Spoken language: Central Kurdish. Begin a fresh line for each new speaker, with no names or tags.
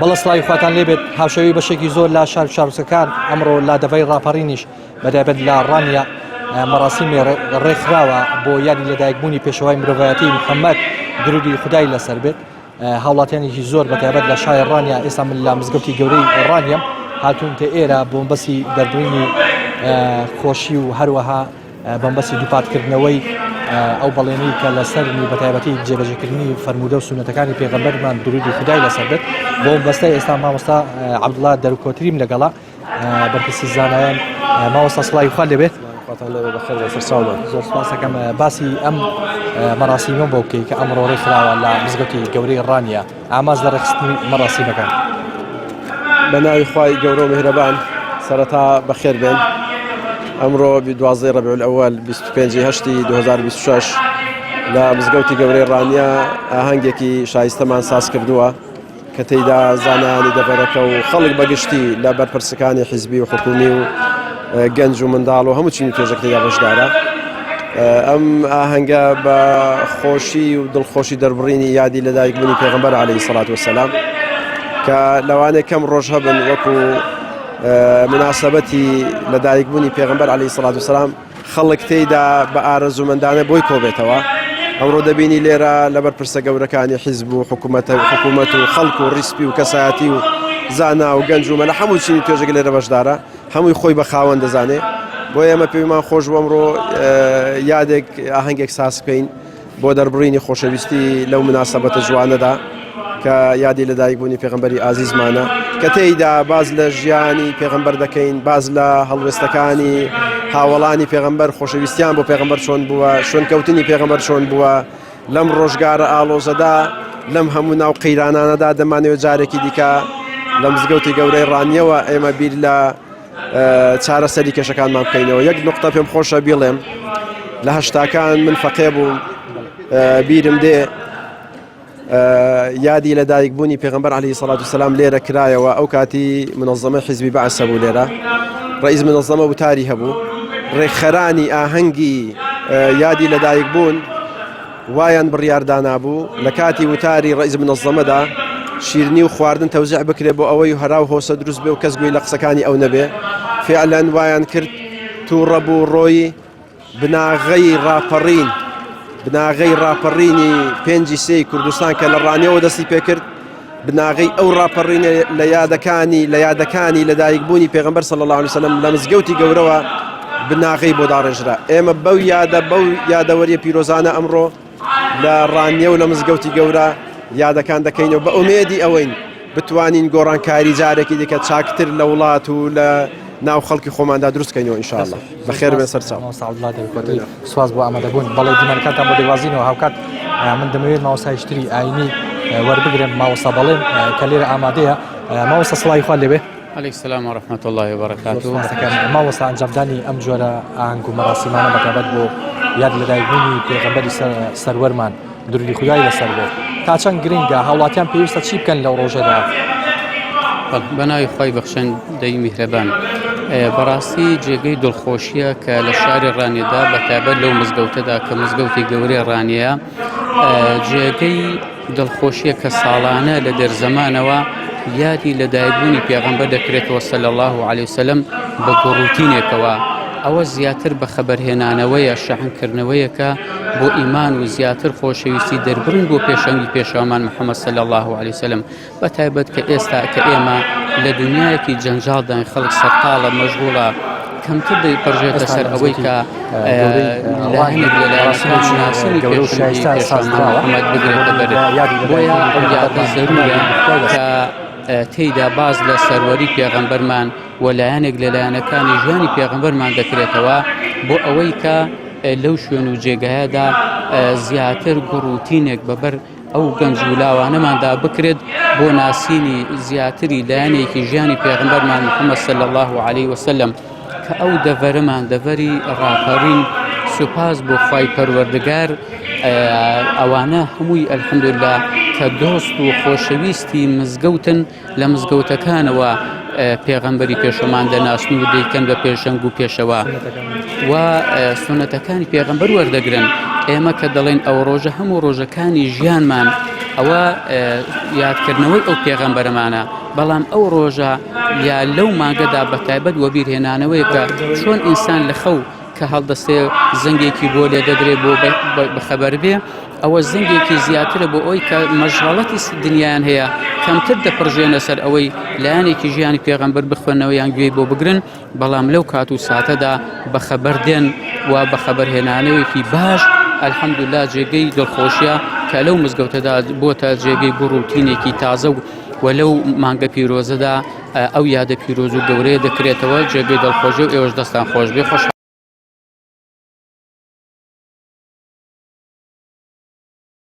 بەڵێ سڵاوی خواتان لێبێت هاوشێوەی بەشێکی زۆر لە شار شارۆچکەکان ئەمڕۆ لە دەڤەری ڕاپەڕینیش بەتایبەت لە ڕانیە مەراسیمی ڕێکخراوە بۆ یادی لەدایکبوونی پێشەوای مرۆڤایەتی محەممەد درودی خودای لەسەر بێت هاوڵاتیانێکی زۆر بەتایبەت لە شاری ڕانیە ئێستا من لە مزگەوتی گەورەی ڕانیەم هاتوون تە ئێرە بۆمبەسی دەربڕینی خۆشی و هەروەها بەمبەستی دووپاتکردنەوەی ئەو بەڵێنەی کە لەسەرنی بەتایبەتی جێبەجێکردنی فەرموودە و سوننەتەکانی پێغەمبەرمان درودی خودای لەسەر بێت بۆ بەستە ئێستا مامۆستا عەبدوڵا دەرکۆتریم لەگەڵا بەرپرسی زانایان مامۆستا سڵاوی خوا لێبێت
خواتان لێبێ بەخێر بێن سەرچاومان.
زۆر سپاس دەکەم باسی ئەم مەراسیمە بۆ بکەی کە ئەمڕۆ ڕێکخراوە لە مزگەوتی گەورەی ڕانیە ئاماز لە ڕێکخستنی مەراسیمەکە.
بە ناوی خوای گەورە و میهرەبان سەرەتا بەخێر بێن ئەمڕۆ دوازدەی ڕەبیع الئەوەل 25 هەشتی 2026 لە مزگەوتی گەورەی ڕانیە ئاهەنگێکی شایستەمان ساز کردووە کە تێیدا زانایانی دەڤەرەکە و خەڵک بەگشتی لە بەرپرسەکانی حیزبی و حکومی و گەنج و منداڵ و هەموو چین و توێژێک تێدا بەشدارە. ئەم ئاهەنگە بە خۆشی و دڵخۆشی دەربڕینی یادی لەدایکبوونی پێغەمبەر عەلەیهی سەڵات وەسەلام کە لەوانەیە کەم ڕۆژ هەبن وەکو مناسبەتی لەدایکبوونی پێغەمبەر عەلەیهی سەڵات وەسەلام خەڵک تێیدا بە ئارەزوومەندانە بۆی کۆبێتەوە. ئەمڕۆ دەبینی لێرە لەبەر پرسە گەورەکانی حیزب و حکوومەتە و حکوومەت و خەڵک و ڕیسپی و کەسایەتی و زانا و گەنج و مەلا هەموو چینی توێژێک لێرە بەشدارە. هەمووی خۆی بە خاوەن دەزانێ بۆ ئێمە پێمان خۆش بوو ئەمڕۆ یادێک ئاهەنگێک ساز بکەین بۆ دەربڕینی خۆشەویستی لەو مناسبەتە جوانەدا کە یادی لەدایکبوونی پێغمبەری ئازیزمانە کە تێیدا باز لە ژیانی پێغمبەر دەکەین باز لە هەڵوێستەکانی هاوڵانی پێغمبەر خۆشەویستیان بۆ پێغمبەر چۆن بووە شوێنکەوتنی پێغمبەر چۆن بووە لەم ڕۆژگارە ئاڵۆزەدا، لەم هەموو ناو قەیرانانەدا دەمانەوێت جارێکی دیکە لە مزگەوتی گەورەی ڕانیەوە ئێمە بیر لە چارەسەری کێشەکانمان بکەینەوە. یەک نقطە پێم خۆشە بیڵێم لە هەشتاکان من فەقێ بووم بیرم دێ یادی لەدایکبوونی پێغمبەر علی سەڵات وسلام لێرە کرایەوە ئەو کاتی منەظەمە حیزبی بەعس هەبوو لێرە ڕئیس منەظەمە وتاری هەبوو ڕێکخەرانی ئاهەنگی یادی لەدایکبوون وایان بڕیار دانابوو لە کاتی وتاری ڕئیس منەظەمەدا شیرنی و خواردن تەوزیع بکرێ بۆ ئەوەی هەرا و هۆسە دروست بێ و کەس گوێی لە قسەکانی ئەو نەبێ فعلەن وایان کرد تووڕە بوو ڕۆیی بناغەی ڕاپەڕین بناغەی ڕاپەڕینی پێنجی سێی کوردستان کە لە ڕانیەوە دەستی پێکرد بناغەی ئەو ڕاپەڕینە لە یادەکانی لە یادەکانی لەدایکبوونی پێغەمبەر صلی الله علیه وسلم لە مزگەوتی گەورەوە بناغەی بۆ داڕێژرا ئێمە بەو یادە بەو یادەوەریە پیرۆزانە ئەمڕۆ لە ڕانیە و لە مزگەوتی گەورە یادەکان دەکەینەوە بە ئومێدی ئەوەین بتوانین گۆڕانکاری جارێکی دیکە چاکتر لە وڵات و لە ناو خەڵکی خۆماندا دروست کەینەوە ان شاء الله بەخێر بێن سەرچاو.
مامۆستا عەبدوڵا دەرکۆتری سوپاس بۆ ئامادەبوون بەڵێ دیمەنەکانتان بۆ دەگوازینەوە هاوکات من دەمەوێت مامۆستایش تری ئاینی وەربگرم مامۆستا بەڵێن کە لێرە ئامادەیە مامۆستا سڵاوی خوا لێبێ
علیک سلام و رحمة الله و برکاته
سپاس دەکەم مامۆستا ئەنجامدانی ئەم جۆرە ئاهەنگ و مەراسیمانە بەتایبەت بۆ یاد لەدایکبوونی پێغەمبەری سەروەرمان درودی خودای لەسەر بێت تا چەند گرنگە هاوڵاتیان پێویستە چی بکەن لەو ڕۆژەدا؟
بە ناوی خوای بەخشندەی میهرەبان بەڕاستی جێگەی دڵخۆشیە کە لە شاری ڕانیەدا بە تایبەت لەو مزگەوتەدا کە مزگەوتی گەورەی ڕانیە جێگەی دڵخۆشیە کە ساڵانە لە دێرزەمانەوە یادی لەدایکبوونی پێغەمبەر دەکرێتەوە صلی الله علیه وسلم بە گوڕوتینێکەوە ئەوە زیاتر بە خەبەرهێنانەوەیە شەحنکردنەوەیەکە بۆ ئیمان و زیاتر خۆشەویستی دەربڕین بۆ پێشەنگی پێشەوامان محەممەد صلی الله علیه وسلم بە تایبەت کە ئێستا کە ئێمە لە دنیایەکی جەنجاڵداین خەڵک سەرقاڵە مەشغوڵە کەمتر دەیپەرژێتە سەر ئەوەی کە لایەنێک لە لایەنەکانی ناسینی پێشەنگی پێشەوامان محەممەد بگرێتە بەر بۆیە ئەو یادە زەروورە کە تێیدا باس لە سەروەری پێغەمبەرمان و لایەنێک لە لایەنەکانی ژیانی پێغەمبەرمان دەکرێتەوە بۆ ئەوەی کە لەو شوێن و جێگایەدا زیاتر گوڕوتینێک بەبەر ئەو گەنج و لاوانەماندا بکرێت بۆ ناسینی زیاتری لایەنێکی ژیانی پێغمبەرمان محەممەد صلی الله علیه وسلم کە ئەو دەڤەرەمان دەڤەری ڕاپەڕین سوپاس بۆ خوای پەروەردگار ئەوانە هەمووی الحمدلله کە دۆست و خۆشەویستی مزگەوتن لە مزگەوتەکانەوە پێغەمبەری پێشەمان دەناسن و دەیکەن بە پێشەنگ و پێشەوە و سونەتەکانی پێغەمبەر وەردەگرن ئێمە کە دەڵێن ئەو ڕۆژە هەموو ڕۆژەکانی ژیانمان. ئەوە یادکردنەوەی ئەو پێغەمبەرەمانە، بەڵام ئەو ڕۆژە یا لەو مانگەدا بەتایبەت وەبیرهێنانەوەیە کە چۆن ئینسان لە خەو کە هەڵدەستێ زەنگێکی بۆ لێ دەدرێ بۆ بەخەبەر بێ ئەوە زەنگێکی زیاترە بۆ ئەوی کە مەشغەڵەتی دنیایان هەیە کەمتر دەپڕژێنە سەر ئەوەی لایەنێکی ژیانی پێغەمبەر بخوێنەوە یان گوێی بۆ بگرن بەڵام لەو کات و ساتەدا بەخەبەر دێن و بەخەبەرهێنانەوەیەکی باش الحمدللە جێگەی دڵخۆشیە کە لەو مزگەوتەدا بۆتە جێگەی گوڕ و تینێکی تازە و و لەو مانگە پیرۆزەدا ئەو یادە پیرۆز و گەورەیە دەکرێتەوە جێگەی دڵخۆشی و ئێوەش دەستان خۆش بێ خۆش.